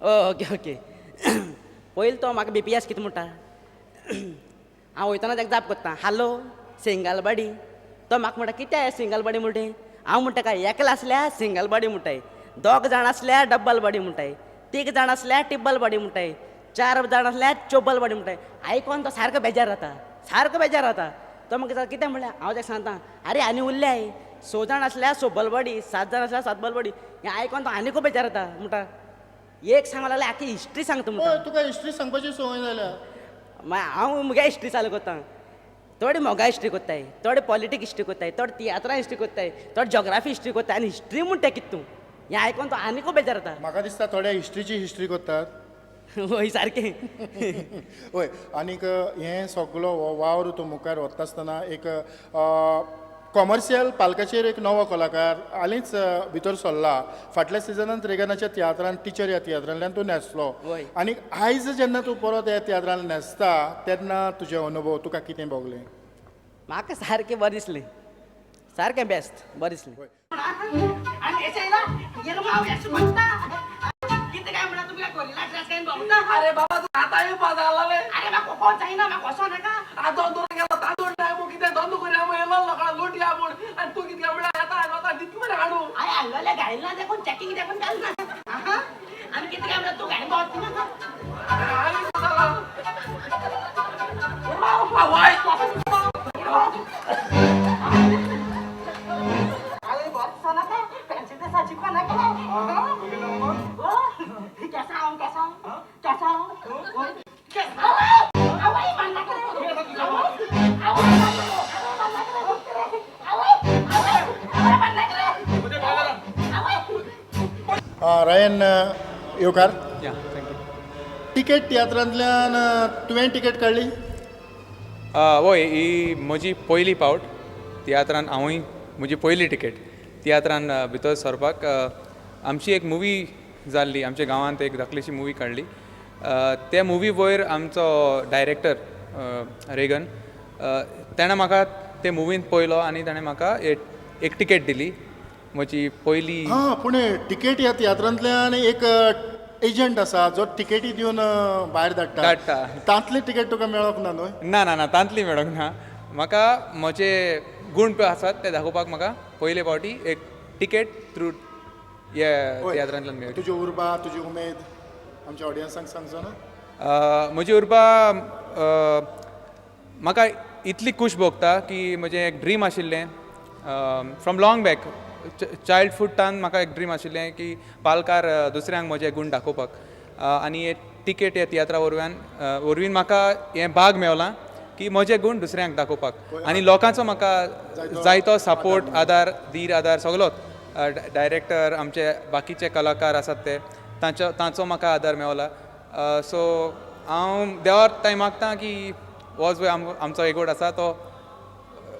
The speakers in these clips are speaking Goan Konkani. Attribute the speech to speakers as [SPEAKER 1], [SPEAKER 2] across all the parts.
[SPEAKER 1] Okay okay. पयलीं तो म्हाका बी पी एस कितें म्हणटा, हांव वयतना ताका जाप कोत्ता, हालो सिंगलबाडी. तो म्हाका म्हणटा, कितें सिंगलबाडी म्हणटा? हांव म्हणटा काय एकलो आसल्यार सिंगलबाडी म्हणटाय, दोग जाण आसल्यार डब्बल बाडी म्हणटाय, तीग जाण आसल्यार टिब्बल बाडी म्हणटाय, चार जाण आसल्यार चोब्बल बाडी म्हणटाय. आयकोन तो सारको बेजार जाता, सारको बेजार जाता. तो म्हाका कितें म्हणल्यार, हांव ताका सांगता, आरे आनी उरल्याय, स जाण आसल्यार सोब्बल बाडी, सात जाण आसल्यार सातबल बाडी. हें आयकोन तो आनीकूय बेजार जाता. म्हणटा एक सांगला जाल्यार आख्खी हिस्ट्री सांगता म्हणटा.
[SPEAKER 2] तुका हिस्ट्री सांगपाची संवय जाल्या.
[SPEAKER 1] मागीर हांव मुगे हिस्ट्री चालू करता. थोडी मोगा हिस्ट्री कोत्ताय, थोडे पॉलिटीक हिस्ट्री कोत्ताय, थोडे तियात्रां हिस्ट्री कोत्ताय, थोडे जॉग्राफी हिस्ट्री कोत्ताय, आनी हिस्ट्री म्हणटा कितें तूं? हें आयकोन तो आनीकूय बेजार जाता.
[SPEAKER 2] म्हाका दिसता थोड्या हिस्ट्रीची हिस्ट्री करतात.
[SPEAKER 1] हय सारकें.
[SPEAKER 2] हय, आनीक हें सगलो हो वावर तूं मुखार वता आसतना एक कॉमर्शियल पालकाचेर एक नवो कलाकार हालींच भितर सरला. फाटल्या सिजनांत रेगनाच्या तियात्रान टिचर ह्या तियात्रांतल्यान तूं न्हेसलो. आनी आयज जेन्ना तूं परत ह्या तियात्रान न्हेसता तेन्ना तुजे अनुभव तुका कितें भोगलें?
[SPEAKER 1] म्हाका सारकें बरें दिसलें, सारकें बेस्ट बरें दिसलें.
[SPEAKER 3] अरे बाबा, तूं आतां येवपा जालाले.
[SPEAKER 1] अरे म्हाका कोण जायना, म्हाका वचो नाका.
[SPEAKER 3] आतां दोन गेलो तांदूळ नाय मू, कितें धंदो करुया म्हूण येयलो लोकांक लुटया म्हूण, आनी तूं कितें म्हणल्यार येता आनी वता दित मरे हाडून.
[SPEAKER 1] हांवें हाडलेलें घायला ना देखून चॅकिंग देखून घाल ना. आनी कितें काय म्हणल्यार तूं घायन भोंवता नाका.
[SPEAKER 3] आनी कितें जालां?
[SPEAKER 1] अरे बरें दिसो नाका, फॅन्सी ड्रेसाची कोण नाका. केसा हांव, केसा केसा आवय मान्नाका रे, आवय आवय मान्नाका रे, आवय.
[SPEAKER 2] रायन, येवकार.
[SPEAKER 4] या, thank you.
[SPEAKER 2] Ticket तियात्रांतल्यान तुवें टिकेट काडली?
[SPEAKER 4] वय, ही म्हजी पयली पावट तियात्रान. हांवूय म्हजी पयली टिकेट तियात्रान भितर सरपाक. आमची एक मुवी जाल्ली, आमच्या गांवांत एक धाकलीशी मुवी काडली. त्या मुवी वयर आमचो डायरेक्टर रेगन, तेणें म्हाका ते मुवीन पळयलो आनी ताणें म्हाका एक टिकेट दिली, म्हजी पयली.
[SPEAKER 2] हां, पूण टिकेट ह्या तियात्रांतल्यान एक एजंट आसा जो टिकेटी दिवन भायर धाडटा.
[SPEAKER 4] धाडटा.
[SPEAKER 2] तांतली टिकेट तुका मेळोंक ना न्हय?
[SPEAKER 4] ना ना ना, तांतली मेळोंक ना म्हाका. म्हजे गूण पळय आसात ते दाखोवपाक म्हाका पयले फावटी एक टिकेट थ्रू हे तियात्रांतल्यान मेळ्ळी.
[SPEAKER 2] तुजी उर्बा, तुजी उमेद आमच्या ऑडियन्सांक सांगचो ना?
[SPEAKER 4] म्हजी उर्बा, म्हाका इतली खूश भोगता की म्हजें एक ड्रीम आशिल्लें फ्रॉम लॉंग बॅक, चायल्डहुडान म्हाका एक ड्रीम आशिल्लें की पालकार दुसऱ्यांक म्हजे गूण दाखोवपाक, आनी हे टिकेट ह्या तियात्रा वरवीं म्हाका हें भाग मेवलां की म्हजे गूण दुसऱ्यांक दाखोवपाक, आनी लोकांचो म्हाका जायतो सपोर्ट, आदार, धीर, आदार सगलोच, डायरेक्टर, आमचे बाकीचे कलाकार आसात ते, तांचो म्हाका आदार मेवला. सो हांव देवाक तांय मागता की हो जो आमचो एगोड आसा तो.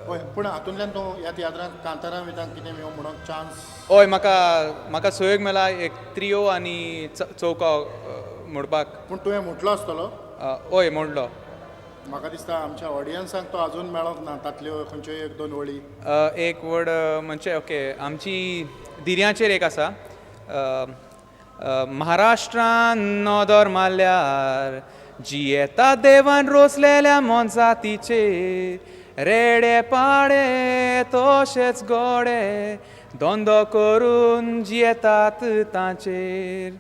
[SPEAKER 2] हय, पूण हातूंतल्यान तूं ह्या तियात्रांत कांतारां वितांक कितें मेळूं म्हणून चान्स?
[SPEAKER 4] हय, म्हाका सहयोग मेळ्ळा एक त्रियो आनी चौको म्हणपाक.
[SPEAKER 2] पूण तुवें म्हटलो आसतलो.
[SPEAKER 4] हय, म्हणलो.
[SPEAKER 2] म्हाका दिसता आमच्या ऑडियन्सांक तो अजून मेळोंक ना, तांतल्यो खंयच्यो एक दोन वळी.
[SPEAKER 4] एक वर्ड म्हणजे, ओके, आमची दिर्याचेर एक आसा. महाराष्ट्रान नदर मारल्यार जियेता देवान रोसलेल्या मोनजातीचेर, रेडे पाडे तशेच गोडे धंदो करून जियेतात तांचेर.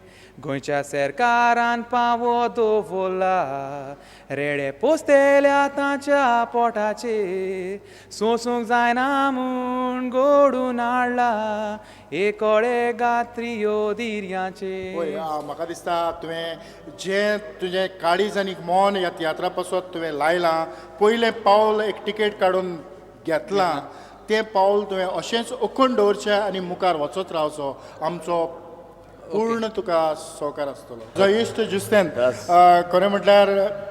[SPEAKER 4] गोंयच्या सरकारान पावो दवरला रेडे पोसतेल्या तांच्या पोटाचेर, सोंसूंक जायना म्हूण घडून हाडला एकोडे गात्रियो दिर्याचेर.
[SPEAKER 2] पळय, म्हाका दिसता तुवें जें तुजें काळीज आनी मन ह्या तियात्रा पासत तुवें लायलां, पयलें पावल एक टिकेट काडून घेतलां, तें पावल तुवें अशेंच अखंड दवरचें आनी मुखार वचत रावचो. आमचो पूर्ण तुका सहकार आसतलो. तुजो इश्ट जुस्तेन, खरें म्हटल्यार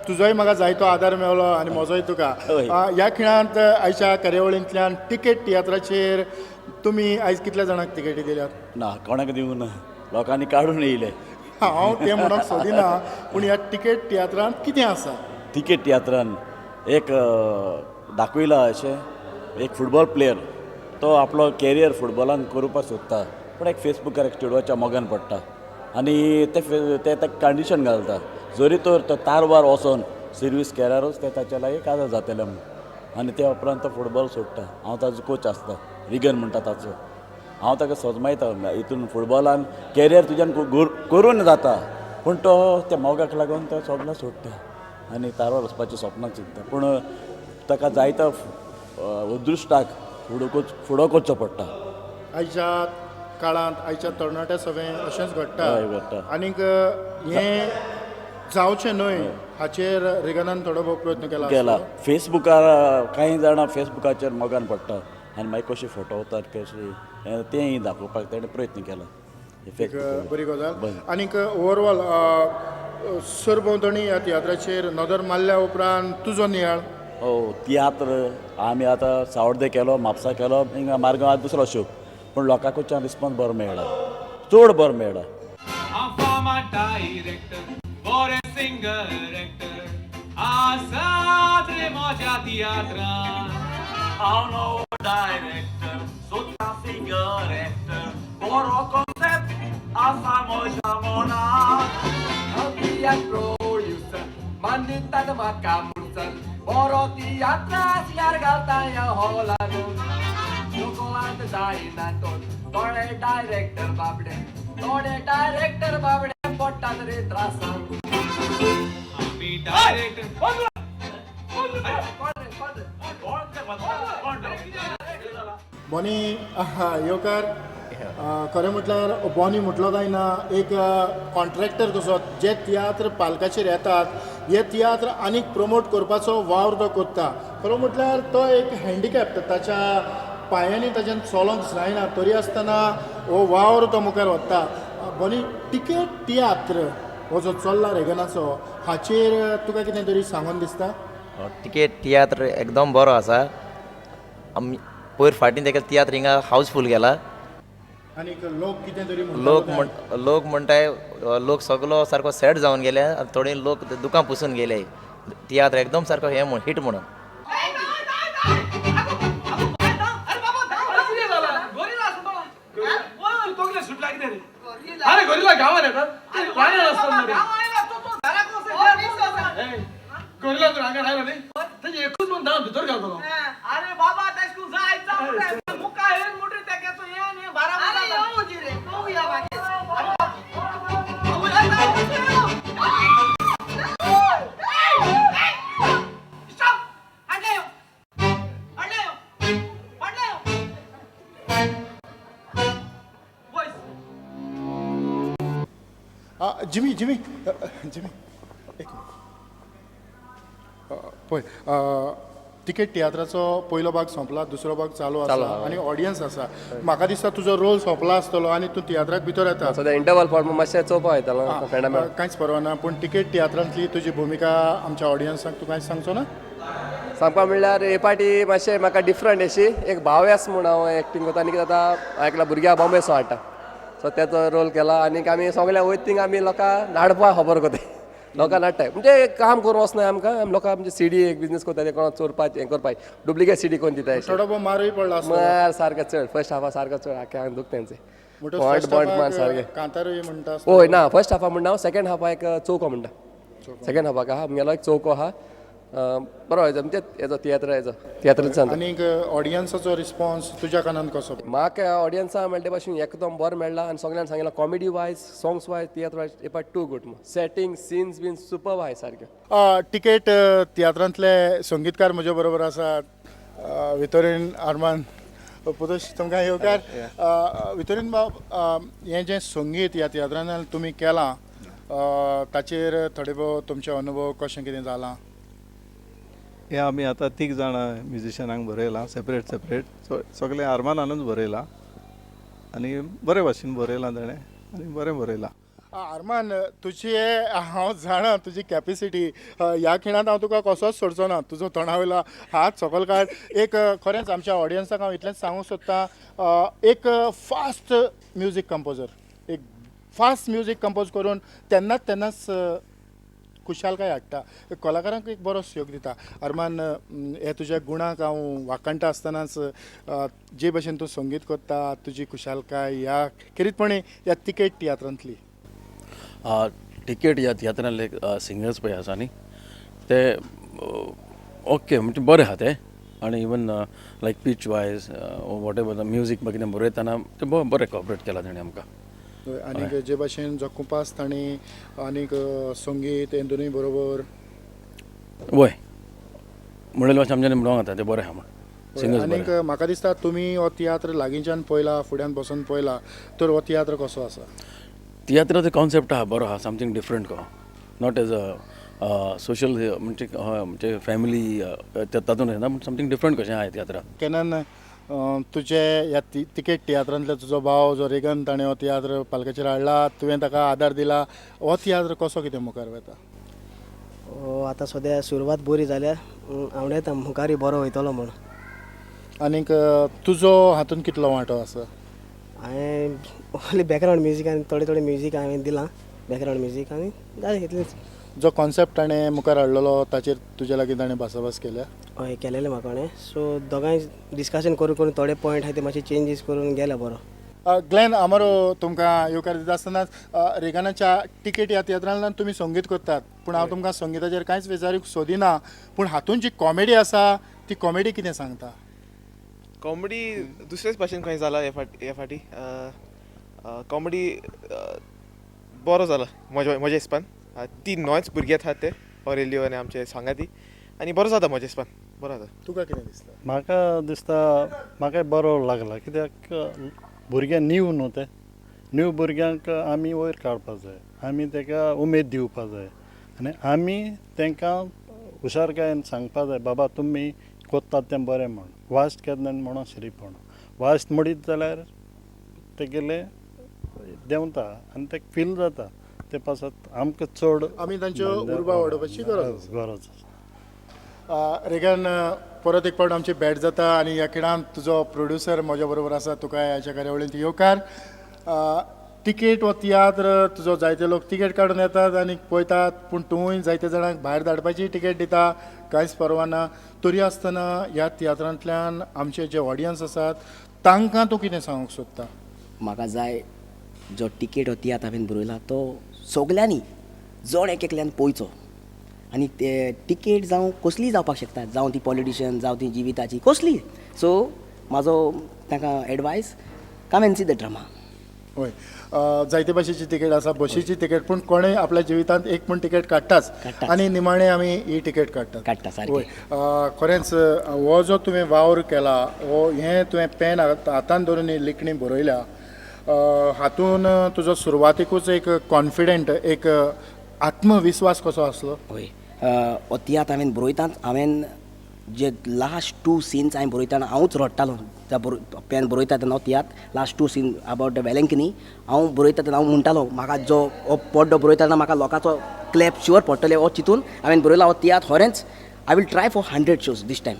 [SPEAKER 2] तुजोय म्हाका जायतो आदार मेवलो आनी म्हजोय तुका. ह्या खिणांत आयच्या कार्यावळींतल्यान टिकेट तियात्राचेर तुमी आयज कितल्या जाणांक तिकेटी दिल्यात?
[SPEAKER 5] ना, कोणाक दिवंक ना, लोकांनी काडून येयले.
[SPEAKER 2] हांव तें म्हणूंक सोदिना, पूण ह्या टिकेट तियात्रांत कितें आसा?
[SPEAKER 5] टिकेट तियात्रान एक दाखयलां अशें, एक फुटबॉल प्लेयर तो आपलो कॅरियर फुटबॉलान करपाक सोदता, पूण एक फेसबुकार एक चेडवाच्या मोगान पडटा आनी ते ते ताका कंडिशन घालता जरी तर तो तारवार वचोन सर्वीस केल्यारूच ते ताच्या लागीं काजार जातलें म्हूण. आनी त्या उपरांत तो फुटबॉल सोडटा. हांव ताजो कोच आसता, रिगन म्हणटा ताचो. हांव ताका सजमायता हितून फुटबॉलान कॅरियर तुज्यान करून जाता, पूण तो त्या मोगाक लागून तो सगळें सोडटा आनी तारवार वचपाचें सपनां चिंतता. पूण ताका जायतो अदृश्टाक फुडो करचो पडटा.
[SPEAKER 2] आयच्या काळांत आयच्या तरणाट्या सगळें अशेंच घडटा.
[SPEAKER 5] हय, घडटा.
[SPEAKER 2] आनीक हें जावचें न्हय हाचेर रिगनान थोडो भोव प्रयत्न केला
[SPEAKER 5] केला.
[SPEAKER 2] आसतलो.
[SPEAKER 5] फेसबुकार कांय जाणां फेसबुकाचेर मोगान पडटा आनी मागीर कशें फोटो वतात कशें तेंय दाखोवपाक ताणें प्रयत्न केला.
[SPEAKER 2] एक बरी गजाल.
[SPEAKER 5] बरें.
[SPEAKER 2] आनीक ओवरऑल सरभोंवतणी ह्या तियात्राचेर नदर मारल्या उपरांत तुजो नियाळ?
[SPEAKER 5] हो, तियात्र आमी आतां सावड्डे केलो, म्हापसा केलो, हिंगा मारगांव आतां दुसरो शो, पूण लोकां कडच्यान रिस्पोन्स बरो मेळ्ळा, चड बरो मेळ्ळा.
[SPEAKER 4] हांव फामाद डायरेक्टर, बरे सिंगर एक्टर, आसात रे म्हज्या तियात्रान.
[SPEAKER 5] हांव नवो डायरेक्टर, सोदता सिंगर एक्टर, बरो कॉन्सेप्ट आसा म्हज्या मनान.
[SPEAKER 3] हांव तियात्र प्रोड्युसर मान्यतात म्हाका मुडसर, बरो तियात्र आसल्यार घालता ह्या हॉलान. लोकांत जायना तो थोडे डायरेक्टर बाबडे, थोडे डायरेक्टर बाबडे पडटात रे त्रासान.
[SPEAKER 4] आमी डायरेक्टर.
[SPEAKER 3] कोण रे, कोण रे?
[SPEAKER 2] बॉनी, येवकार. खरें म्हटल्यार बॉनी म्हटलो काय ना, एक कॉन्ट्रॅक्टर कसो जे तियात्र पालकाचेर येतात हे तियात्र आनीक प्रमोट करपाचो वावर तो करता. खरो म्हटल्यार तो एक हँडिकॅप्ट, ताच्या पांयांनी ताच्यान चलोंक जायना, तरी आसतना हो वावर तो मुखार व्हरता. बॉनी, टिकेट तियात्र हो जो चल्ला रेगनाचो, हाचेर तुका कितें तरी सांगून दिसता?
[SPEAKER 6] टिकेट तियात्र एकदम बरो आसा. आमी पयर फाटीं तेका तियात्र हिंगा हावसफूल गेला.
[SPEAKER 2] आनीक लोक कितें तरी म्हणटा?
[SPEAKER 6] लोक म्हण लोक म्हणटाय, लोक सगलो सारको सॅड जावन गेले आनी थोडे लोक दुकां पुसून गेले. तियात्र एकदम सारको हें म्हण हिट म्हणून.
[SPEAKER 3] अरे कितें जालां? गोरिला आसा तो.
[SPEAKER 7] तकले सुटला कितें रे? अरे गोरिला गांवान येतात, ते रानान आसतात मरे. ए, गोरिला जर हांगा आयलो न्ही, तेजे एकूच म्हण धांव भितर घालतलो.
[SPEAKER 3] अरे बाबा तेश जायचा मुका हेन मोटर तेकेचो हे आनी बारा.
[SPEAKER 1] अरे येऊ रे, पळोवया मागीर.
[SPEAKER 3] स्टॉप! हाडले यो, हाडले यो, हाडले यो. वयस.
[SPEAKER 2] जिमी, जिमी, जिमी, एक मिनट. पळय, तिकेट तियात्राचो पयलो भाग सोंपला, दुसरो भाग चालू आसा आनी ऑडियन्स आसा. म्हाका दिसता तुजो रोल सोंपला आसतलो आनी तूं तियात्राक भितर येता.
[SPEAKER 3] सद्या इंटरवल फॉर मातशें चोवपा वयतालो फ्रेंडा मेळ्ळो.
[SPEAKER 2] कांयच परवा ना, पूण तिकेट तियात्रांतली तुजी भुमिका आमच्या ऑडियन्साक तूं कांयच सांगचो ना?
[SPEAKER 3] सांगपा म्हणल्यार हे पाटी मातशें म्हाका डिफरंट अशी एक भाव्यास म्हूण हांव एक्टींग करता. आनी कितें जाता, हांव एकल्या भुरग्याक बॉम्बे सो हाडटा, सो तेचो रोल केला. आनीक आमी सगळे वयता थिंग आमी लोकांक नाडपा खबर करताय, लोकांक नाडटाय. म्हणजे काम करूं वचनाय आमकां, आमी लोकांक म्हणजे सिडी एक बिजनेस करता, ते कोणाक चोरपाक हें करपाक डुप्लिकेट सिडी कोन्न दिताय अशें.
[SPEAKER 2] थोडो भोव मारूय पडला आसतलो.
[SPEAKER 3] मार सारकें चड फर्स्ट हाफा सारको चड आख्या आंग दुखता तेंचें.
[SPEAKER 2] म्हणटच
[SPEAKER 3] बॉन्ड
[SPEAKER 2] first
[SPEAKER 3] bond
[SPEAKER 2] half
[SPEAKER 3] मार
[SPEAKER 2] आक
[SPEAKER 3] सारकें.
[SPEAKER 2] कांतारूय म्हणटा आसतलो.
[SPEAKER 3] हय ना, फर्स्ट हाफा म्हणटा हांव, सेकंड हाफा एक चौको म्हणटा. सेकंड हाफाक आहा आमगेलो एक चौको आहा. बरो हेजो म्हणजे हेजो तियात्र, हेजो तियात्राचो सांगता.
[SPEAKER 2] आनीक ऑडियन्साचो रिस्पॉन्स तुज्या कानान कसो?
[SPEAKER 3] म्हाका ऑडियन्सा मेळटे भाशेन एकदम बरें मेळ्ळा आनी सगल्यांनी सांगिलां कॉमेडी वायज, सोंग्स वायज, तियात्र वायज हे पाट टू गूड, सेटींग सिन्स बीन सुपर आहाय सारकें.
[SPEAKER 2] टिकेट तियात्रांतले संगीतकार म्हजे बरोबर आसात, वितोरीन, आरमान, पुतोश, तुमकां येवकार. वितोरीन बाब, हें जें संगीत ह्या तियात्रांत तुमी केलां, ताचेर थोडे भोव तुमचे अनुभव कशें कितें जालां?
[SPEAKER 8] हे आमी आतां तीग जाणां म्युजिशनांक बरयलां सेपरेट सेपरेट. सगळें आरमानानूच बरयलां आनी बरे भाशेन बरयलां ताणें आनी बरें बरयलां.
[SPEAKER 2] आरमान, तुजी हांव जाणा तुजी कॅपेसिटी. ह्या खिणांत हांव तुका कसोच सोडचो ना. तुजो तोंडा वयलो हात सकयल काड. एक खरेंच आमच्या ऑडियन्साक हांव इतलेंच सांगूंक सोदतां, एक फास्ट म्युजीक कंपोजर, एक फास्ट म्युजीक कंपोज करून तेन्नाच तेन्नाच खुशालकाय हाडटा, कलाकारांक एक बरो सहयोग दिता. अरमान, हे तुज्या गुणाक हांव वाखाणटा आसतनाच जे भशेन तूं संगीत करता, तुजी खुशालकाय ह्या खेरीतपणी ह्या तिकेट तियात्रांतली.
[SPEAKER 9] टिकेट ह्या तियात्रांतले सिंगर्स पळय आसा न्ही ते ओके म्हणजे बरे आहा ते आनी even like pitch wise whatever music कितें बरयतना ते बरें कॉपरेट केलां तेणें आमकां.
[SPEAKER 2] आनीक जे भाशेन जो कुपास तांणी आनीक संगीत हें दोनूय बरोबर.
[SPEAKER 9] वय म्हणलें मातशें आमच्यानी म्हणूंक जाता तें बरें आहा म्हण सिंगर्स.
[SPEAKER 2] आनीक म्हाका दिसता तुमी हो तियात्र लागींच्यान पळयला, फुड्यान बसून पळयला, तर हो तियात्र कसो आसा?
[SPEAKER 9] तियात्राचो कॉन्सेप्ट आहा बरो आहा, समथींग डिफरंट कहो, not as a social म्हणजे हय म्हणजे फॅमिली तातूंत येना, पूण समथींग डिफरंट कशें आहा तियात्राक.
[SPEAKER 2] केनन, तुजे ह्या तिकेट तियात्रांतलो तुजो भाव जो रेगन, ताणें हो तियात्र पालकाचेर हाडला, तुवें ताका आदार दिला, हो तियात्र कसो कितें मुखार वता?
[SPEAKER 10] आतां सद्या सुरवात बरी जाल्या, आवडटा मुखारूय बरो वयतलो म्हूण.
[SPEAKER 2] आनीक तुजो हातूंत कितलो वांटो आसा?
[SPEAKER 10] हांवें ओन्ली बॅकग्रावंड म्युजीक आनी थोडे थोडे म्युजीक हांवें दिलां, बॅकग्रावंड म्युजीक आनी जालें इतलेंच.
[SPEAKER 2] जो कॉन्सेप्ट ताणें मुखार हाडलेलो ताचेर तुज्या लागीं ताणें भासाभास केल्या?
[SPEAKER 10] हय, केलेलें म्हाका कोणें, सो दोगांय डिस्कशन करून करून थोडे पॉयंट आहा ते मातशे चेंजीस करून गेले बरो.
[SPEAKER 2] ग्लॅन आमारो, तुमकां येवकार दिता आसतनाच रेगनाच्या तिकेट ह्या तियात्रांतल्यान तुमी संगीत करतात, पूण हांव तुमकां संगीताचेर कांयच विचारूंक सोदिना, पूण हातूंत जी कॉमेडी आसा ती कॉमेडी कितें सांगता?
[SPEAKER 11] कॉमेडी दुसरेच भाशेन खंय जाला हे फाटी कॉमेडी बरो जाला म्हज्या हिसपान. तीन नोयच भुरगे आसात ते ऑरेलियो आनी आमचे सांगाती, आनी बरो जाता म्हज्या हिसपान, बरो जाता.
[SPEAKER 2] तुका कितें दिसता?
[SPEAKER 8] म्हाका दिसता म्हाका बरो लागला, कित्याक भुरगे न्यू न्हू, ते न्यू भुरग्यांक आमी वयर काडपा जाय, आमी ताका उमेद दिवपा जाय आनी आमी तांकां हुशारकायेन सांगपा जाय, बाबा तुमी कोत्तात तें बरें म्हूण, वास्ट केन्ना म्हणून शिरीपण वास्ट म्हणीत जाल्यार तेगेलें देंवता आनी तेका फील जाता, ते पासत आमकां चड
[SPEAKER 2] आमी तांच्यो उर्बा वाडोवपाची गरज
[SPEAKER 8] गरज आसा.
[SPEAKER 2] रेगन, परत एक फावट आमची भेट जाता आनी ह्या खिणांत तुजो प्रोड्युसर म्हज्या बरोबर आसा, तुका ह्याच्या कार्यावळींत येवकार. तिकेट हो तियात्र तुजो जायते लोक तिकेट काडून येतात आनी पळयतात, पूण तूंय जायते जाणांक भायर धाडपाची तिकेट दिता, कांयच परवा ना, तरी आसतना ह्या तियात्रांतल्यान आमचे जे ऑडियन्स आसात तांकां तूं कितें सांगूंक सोदता?
[SPEAKER 12] म्हाका जाय जो तिकेट हो तियात्र हांवें बरयला तो सगल्यांनी जण एक एकल्यान पळोवचो, आनी ते तिकेट जावं कसलीय जावपाक शकता, जावं ती पॉलिटिशन, जावं ती जिविताची कसली. सो म्हाजो तांकां advice, come and see the drama.
[SPEAKER 2] हय, जायते भाशेची तिकेट आसा, बशीची तिकेट, पूण कोणें आपल्या जिवितांत एक पूण तिकेट काडटाच आनी निमाणें आमी ही तिकेट काडटात.
[SPEAKER 12] काडटा सारकें.
[SPEAKER 2] हय, खरेंच हो जो तुवें वावर केला, हो हें तुवें पेन हातान धरून ही लिखणी बरयल्या, हातून तुजो सुरवातेकूच एक कॉन्फिडंट, एक आत्मविस्वास कसो आसलो?
[SPEAKER 12] हय, हो तियात्र हांवें बरयताच हांवें जे लास्ट टू सिन्स हांवें बरयतना हांवूच रडटालो. पेन बरयता तेन्ना हो तियात्र last two scene about the Velankanni हांव बरयता तेन्ना हांव म्हणटालो म्हाका जो हो पड्डो बरयता तेन्ना म्हाका लोकांचो क्लॅप शुअर पडटलें हो चिंतून हांवें बरयला हो तियात्र. खरेंच I will try for 100 shows this time.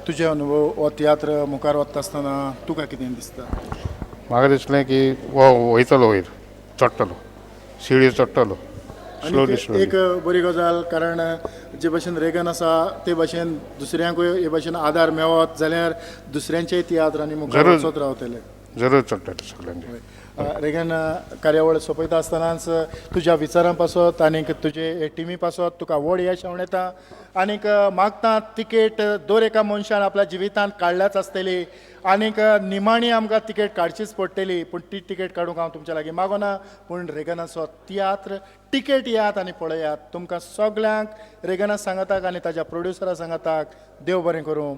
[SPEAKER 2] तुजे अनुभव हो तियात्र मुखार वता आसतना तुका कितें दिसता?
[SPEAKER 13] म्हाका दिसलें की हो वयतलो वयर चडटलो, शिडी चडटलो.
[SPEAKER 2] एक बरी गजाल, कारण जे भाशेन रेगन आसा ते भाशेन दुसऱ्यांकूय हे भाशेन आदार मेळत जाल्यार दुसऱ्यांचेय तियात्र आनी मुखार वचत रावतले,
[SPEAKER 13] जरूर चडटले सगळ्यांचे.
[SPEAKER 2] रेगन, कार्यावळ सोंपयता आसतनाच तुज्या विचारां पासत आनीक तुजे टिमी पासत तुका व्हड यश हांव आनीक मागता तिकेट दर एका मनशान आपल्या जिवितांत काडल्याच आसतली आनीक निमाणी आमकां तिकेट काडचीच पडटली, पूण ती तिकेट काडूंक हांव तुमच्या लागीं मागोना, पूण रेगनाचो तियात्र तिकेट येयात आनी पळयात. तुमकां सगल्यांक रेगना सांगाताक आनी ताज्या प्रोड्युसरा सांगाताक देव बरें करूं.